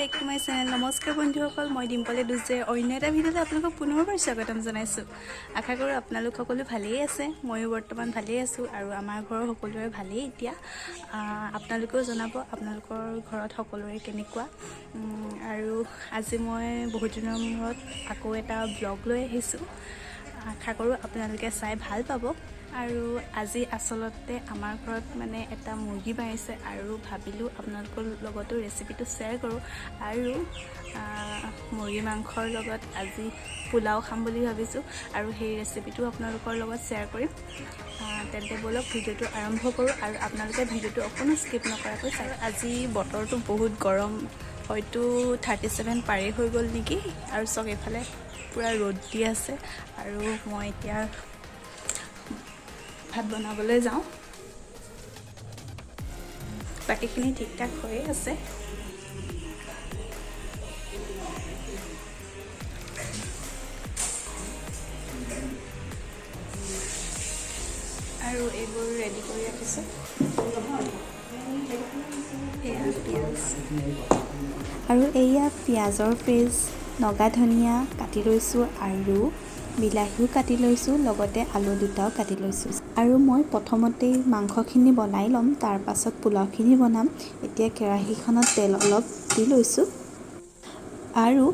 Back to my channel. নমস্কাৰ বন্ধুসকল, মই ডিম্পলে দুজে অন্য এটা ভিডিঅ'লৈ আপোনালোকক পুনৰবাৰ স্বাগতম জনাইছোঁ। আশা কৰোঁ আপোনালোক সকলো ভালেই আছে। ময়ো বৰ্তমান ভালেই আছোঁ আৰু আমাৰ ঘৰৰ সকলোৰে ভালেই। এতিয়া আপোনালোকেও জনাব আপোনালোকৰ ঘৰত সকলোৰে কেনেকুৱা। আৰু আজি মই বহুত দিনৰ মূৰত আকৌ এটা ব্লগ লৈ আহিছোঁ। আশা কৰোঁ আপোনালোকে চাই ভাল পাব। আৰু আজি আচলতে আমাৰ ঘৰত মানে এটা মুৰ্গী মাৰিছে আৰু ভাবিলোঁ আপোনালোকৰ লগতো ৰেচিপিটো শ্বেয়াৰ কৰোঁ। আৰু মুৰ্গী মাংসৰ লগত আজি পোলাও খাম বুলি ভাবিছোঁ আৰু সেই ৰেচিপিটো আপোনালোকৰ লগত শ্বেয়াৰ কৰিম। তেন্তে ব'লক, ভিডিঅ'টো আৰম্ভ কৰোঁ আৰু আপোনালোকে ভিডিঅ'টো অকণো স্কিপ নকৰাকৈ চাই। আজি বতৰটো বহুত গৰম, হয়তো 37 পাৰেই হৈ গ'ল নেকি। আৰু চাওক, এইফালে পূৰা ৰ'দ দি আছে আৰু মই এতিয়া ভাত বনাবলৈ যাওঁ। বাকীখিনি ঠিক ঠাক হৈয়ে আছে। আৰু এইবোৰ ৰেডি কৰি ৰাখিছোঁ। এয়া পিঁয়াজ আৰু এয়া পিঁয়াজৰ পেষ্ট, নগা ধনিয়া কাটি লৈছোঁ আৰু বিলাহীও কাটি লৈছোঁ, লগতে আলু দুটাও কাটি লৈছোঁ। আৰু মই প্ৰথমতেই মাংসখিনি বনাই ল'ম, তাৰ পাছত পোলাওখিনি বনাম। এতিয়া কেৰাহীখনত তেল অলপ দি লৈছোঁ আৰু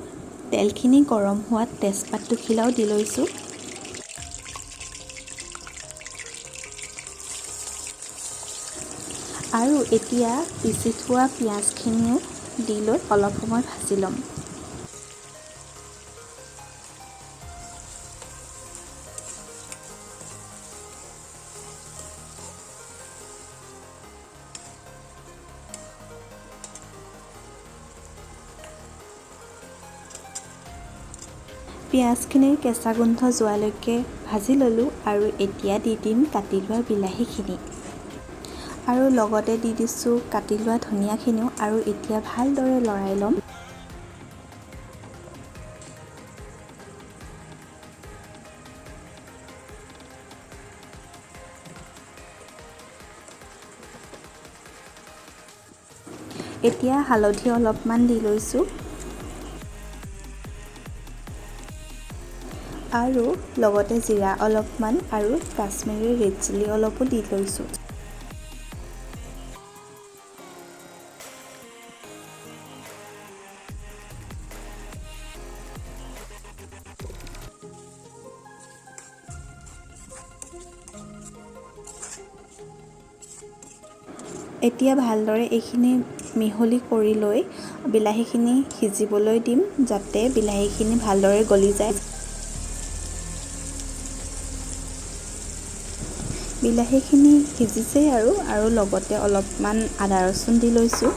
তেলখিনি গৰম হোৱাত তেজপাত দুখিলাও দি লৈছোঁ। আৰু এতিয়া পিচি থোৱা পিঁয়াজখিনিও দি লৈ অলপ সময় ভাজি ল'ম। পিঁয়াজখিনিৰ কেঁচা গোন্ধ যোৱালৈকে ভাজি ল'লোঁ আৰু এতিয়া দি দিম কাটি লোৱা বিলাহীখিনি আৰু লগতে দি দিছোঁ কাটি লোৱা ধনিয়াখিনিও। আৰু এতিয়া ভালদৰে লৰাই ল'ম। এতিয়া হালধি অলপমান দি লৈছোঁ আৰু লগতে জিৰা অলপমান আৰু কাশ্মীৰী ৰেড চিলি অলপো দি লৈছোঁ। এতিয়া ভালদৰে এইখিনি মিহলি কৰি লৈ বিলাহীখিনি সিজিবলৈ দিম, যাতে বিলাহীখিনি ভালদৰে গলি যায়। বিলাহীখিনি সিজিছেই আৰু লগতে অলপমান আদা ৰচুন দি লৈছোঁ।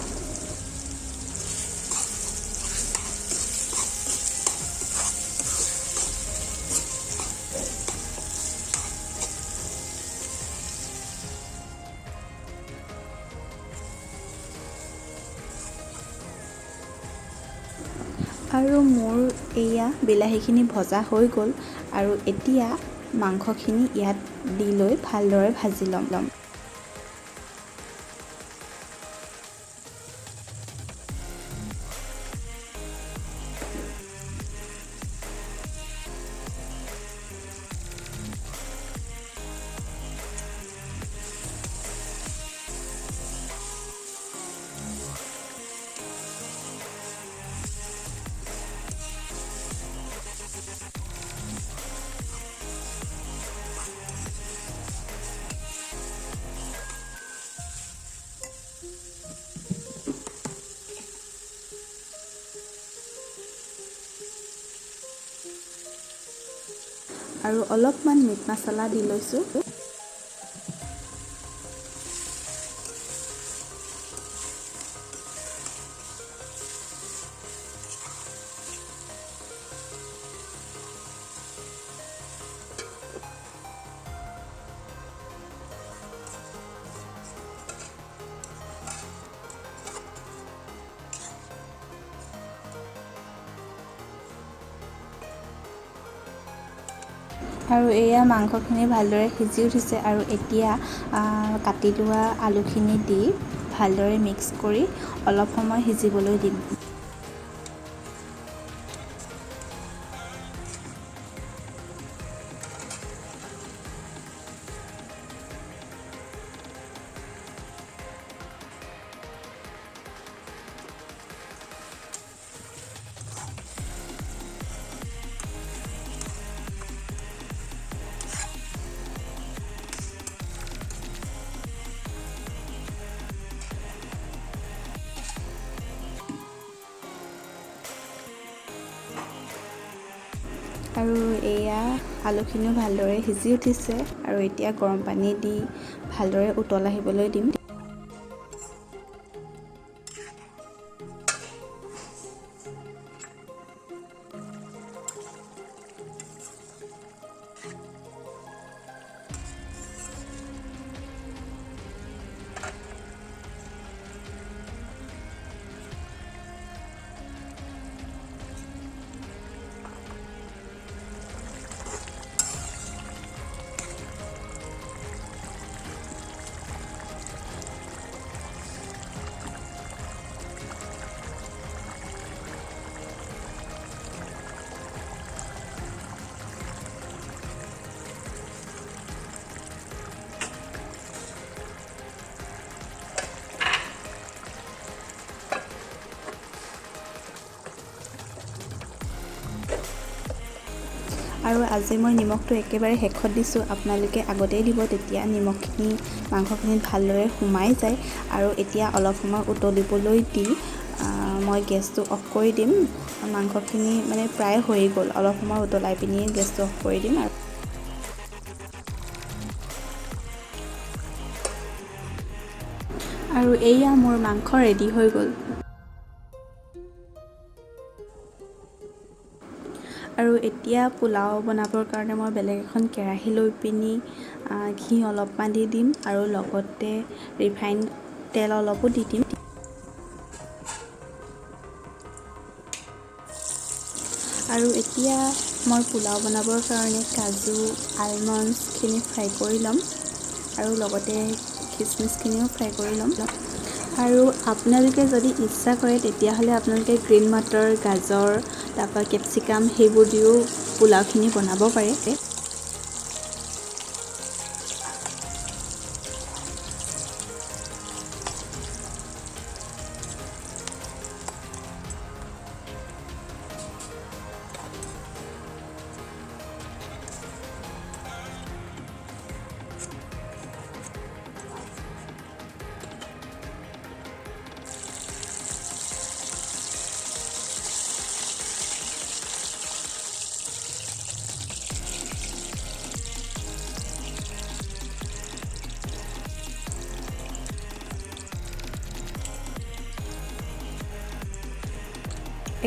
আৰু মোৰ এয়া বিলাহীখিনি ভজা হৈ গ'ল আৰু এতিয়া মাংসখিনি ইয়াত দি লৈ ভালদৰে ভাজি ল'ম। আৰু অলপমান মিট মছলা দি লৈছোঁ। আৰু এয়া মাংসখিনি ভালদৰে সিজি উঠিছে আৰু এতিয়া কাটি লোৱা আলুখিনি দি ভালদৰে মিক্স কৰি অলপ সময় সিজিবলৈ দিম। আৰু এয়া আলুখিনিও ভালদৰে সিজি উঠিছে। আৰু এতিয়া গৰম পানী দি ভালদৰে উতল আহিবলৈ দিম। আৰু আজি মই নিমখটো একেবাৰে শেষত দিছোঁ, আপোনালোকে আগতেই দিব, তেতিয়া নিমখখিনি মাংসখিনিত ভালদৰে সোমাই যায়। আৰু এতিয়া অলপ সময় উতলিবলৈ দি মই গেছটো অফ কৰি দিম। মাংসখিনি মানে প্ৰায় হৈ গ'ল, অলপ সময় উতলাই পিনি গেছটো অফ কৰি দিম। আৰু এয়া মোৰ মাংস ৰেডি হৈ গ'ল। আৰু এতিয়া পোলাও বনাবৰ কাৰণে মই বেলেগ এখন কেৰাহী লৈ পিনি ঘি অলপমান দি দিম আৰু লগতে ৰিফাইন তেল অলপো দি দিম। আৰু এতিয়া মই পোলাও বনাবৰ কাৰণে কাজু, আলমণ্ডছখিনি ফ্ৰাই কৰি ল'ম আৰু লগতে খিচমিচখিনিও ফ্ৰাই কৰি ল'ম। আৰু আপোনালোকে যদি ইচ্ছা কৰে তেতিয়াহ'লে আপোনালোকে গ্ৰীণ মটৰ, গাজৰ, তাৰপৰা কেপচিকাম সেইবোৰ দিও পোলাওখিনি বনাব পাৰে।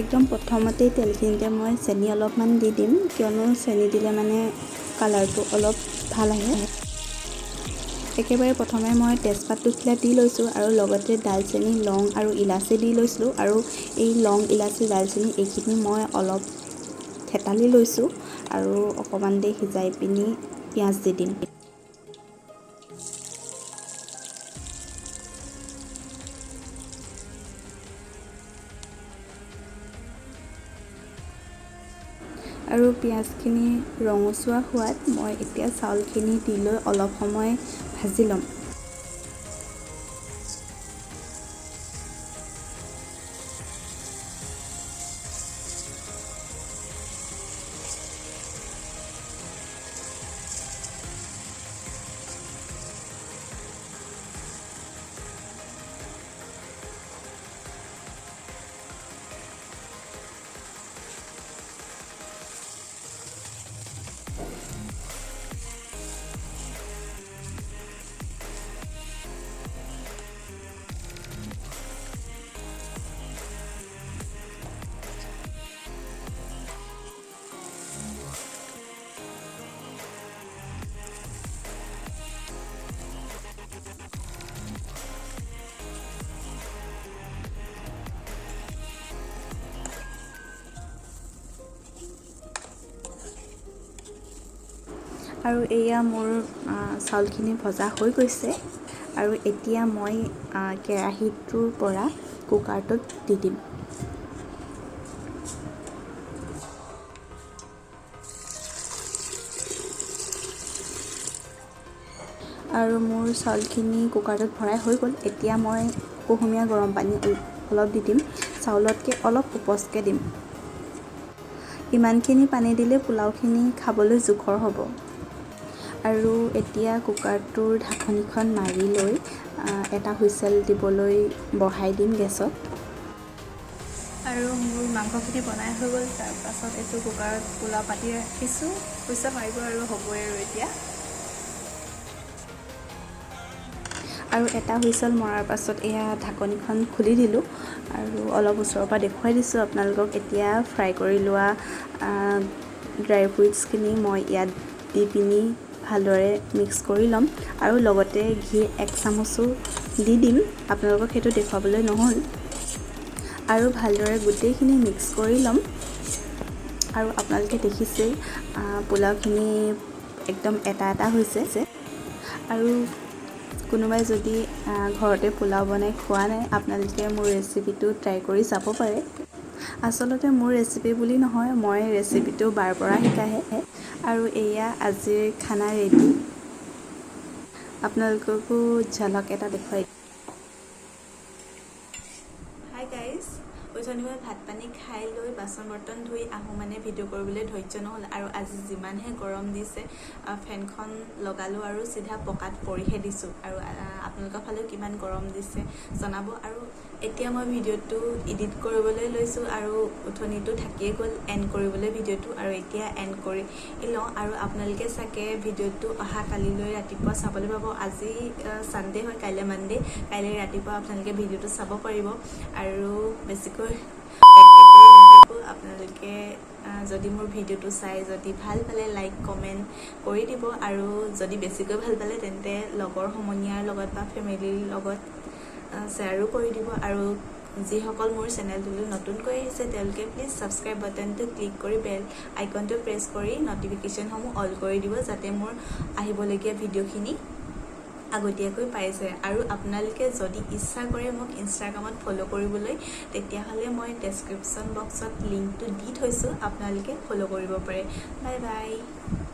একদম প্ৰথমতেই তেলখিনিতে মই চেনি অলপমান দি দিম, কিয়নো চেনি দিলে মানে কালাৰটো অলপ ভাল আহে। একেবাৰে প্ৰথমে মই তেজপাত দুখিলা দি লৈছোঁ আৰু লগতে দালচেনি, লং আৰু ইলাচি দি লৈছিলোঁ। আৰু এই লং, ইলাচি, দালচেনি এইখিনি মই অলপ থেতালি লৈছোঁ আৰু অকণমান দেৰি সিজাই পিনি পিঁয়াজ দি দিম। আৰু পিঁয়াজখিনি ৰঙচুৱা হোৱাত মই এতিয়া চাউলখিনি দি লৈ অলপ সময় ভাজি ল'ম। আৰু এয়া মোৰ চাউলখিনি ভজা হৈ গৈছে। আৰু এতিয়া মই কেৰাহীটোৰ পৰা কুকাৰটোত দি দিম। আৰু মোৰ চাউলখিনি কুকাৰটোত ভৰাই হৈ গ'ল। এতিয়া মই কুহুমীয়া গৰম পানী অলপ দি দিম, চাউলতকৈ অলপ উপচকৈ দিম। ইমানখিনি পানী দিলে পোলাওখিনি খাবলৈ জোখৰ হ'ব। আৰু এতিয়া কুকাৰটোৰ ঢাকনিখন মাৰি লৈ এটা হুইচেল দিবলৈ বহাই দিম গেছত। আৰু মোৰ মাংসখিনি বনাই হৈ গ'ল। তাৰপাছত এইটো কুকাৰত পোলাও পাতি ৰাখিছোঁ, পইচা মাৰিব আৰু হ'বই আৰু এতিয়া। আৰু এটা হুইচল মৰাৰ পাছত এয়া ঢাকনিখন খুলি দিলোঁ আৰু অলপ ওচৰৰ পৰা দেখুৱাই দিছোঁ আপোনালোকক। এতিয়া ফ্ৰাই কৰি লোৱা ড্ৰাই ফ্ৰুইটছখিনি মই ইয়াত দি পিনি ভালদৰে মিক্স কৰি ল'ম আৰু লগতে ঘি এক চামুচো দি দিম। আপোনালোকক সেইটো দেখুৱাবলৈ নহ'ল। আৰু ভালদৰে গোটেইখিনি মিক্স কৰি ল'ম। আৰু আপোনালোকে দেখিছেই পোলাওখিনি একদম এটা এটা হৈছে। আৰু কোনোবাই যদি ঘৰতে পোলাও বনাই খোৱা নাই, আপোনালোকে মোৰ ৰেচিপিটো ট্ৰাই কৰি চাব পাৰে। আচলতে মোৰ ৰেচিপি বুলি নহয়, মই ৰেচিপিটো বাৰ পৰা শিকাহে। আৰু এয়া আজিৰ খানা ৰেডি। আপোনালোককো ঝলক এটা দেখুৱাই। হাই গাইজ, উঠনি মই ভাত পানী খাই লৈ বাচন বৰ্তন ধুই আহোঁ, মানে ভিডিঅ' কৰিবলৈ ধৈৰ্য নহ'ল। আৰু আজি যিমানহে গৰম দিছে, ফেনখন লগালোঁ আৰু চিধা পকাত পৰিহে দিছোঁ। আৰু আপোনালোকৰ ফালেও কিমান গৰম দিছে জনাব। আৰু এতিয়া মই ভিডিঅ'টো এডিট কৰিবলৈ লৈছোঁ আৰু উঠনিটো থাকিয়ে গ'ল এণ্ড কৰিবলৈ ভিডিঅ'টো, আৰু এতিয়া এণ্ড কৰি লওঁ। আৰু আপোনালোকে চাগে ভিডিঅ'টো অহা কালিলৈ ৰাতিপুৱা চাবলৈ পাব। আজি ছানডে হয়, কাইলৈ মানডে। কাইলৈ ৰাতিপুৱা আপোনালোকে ভিডিঅ'টো চাব পাৰিব। আৰু বেছিকৈ নাথাকোঁ। আপোনালোকে যদি মোৰ ভিডিঅ'টো চাই যদি ভাল পালে লাইক কমেণ্ট কৰি দিব, আৰু যদি বেছিকৈ ভাল পালে তেন্তে লগৰ সমনীয়াৰ লগত বা ফেমিলিৰ লগত শ্বেয়াৰো কৰি দিব। আৰু যিসকল মোৰ চেনেলটোলৈ নতুনকৈ আহিছে, তেওঁলোকে প্লিজ ছাবস্ক্ৰাইব বাটনটো ক্লিক কৰি বেল আইকনটো প্ৰেছ কৰি নটিফিকেশ্যনসমূহ অল কৰি দিব, যাতে মোৰ আহিবলগীয়া ভিডিঅ'খিনি আগতীয়াকৈ পাই যায়। আৰু আপোনালোকে যদি ইচ্ছা কৰে মোক ইনষ্টাগ্ৰামত ফ'ল' কৰিবলৈ, তেতিয়াহ'লে মই ডেছক্ৰিপশ্যন বক্সত লিংকটো দি থৈছোঁ, আপোনালোকে ফ'ল' কৰিব পাৰে। Bye bye.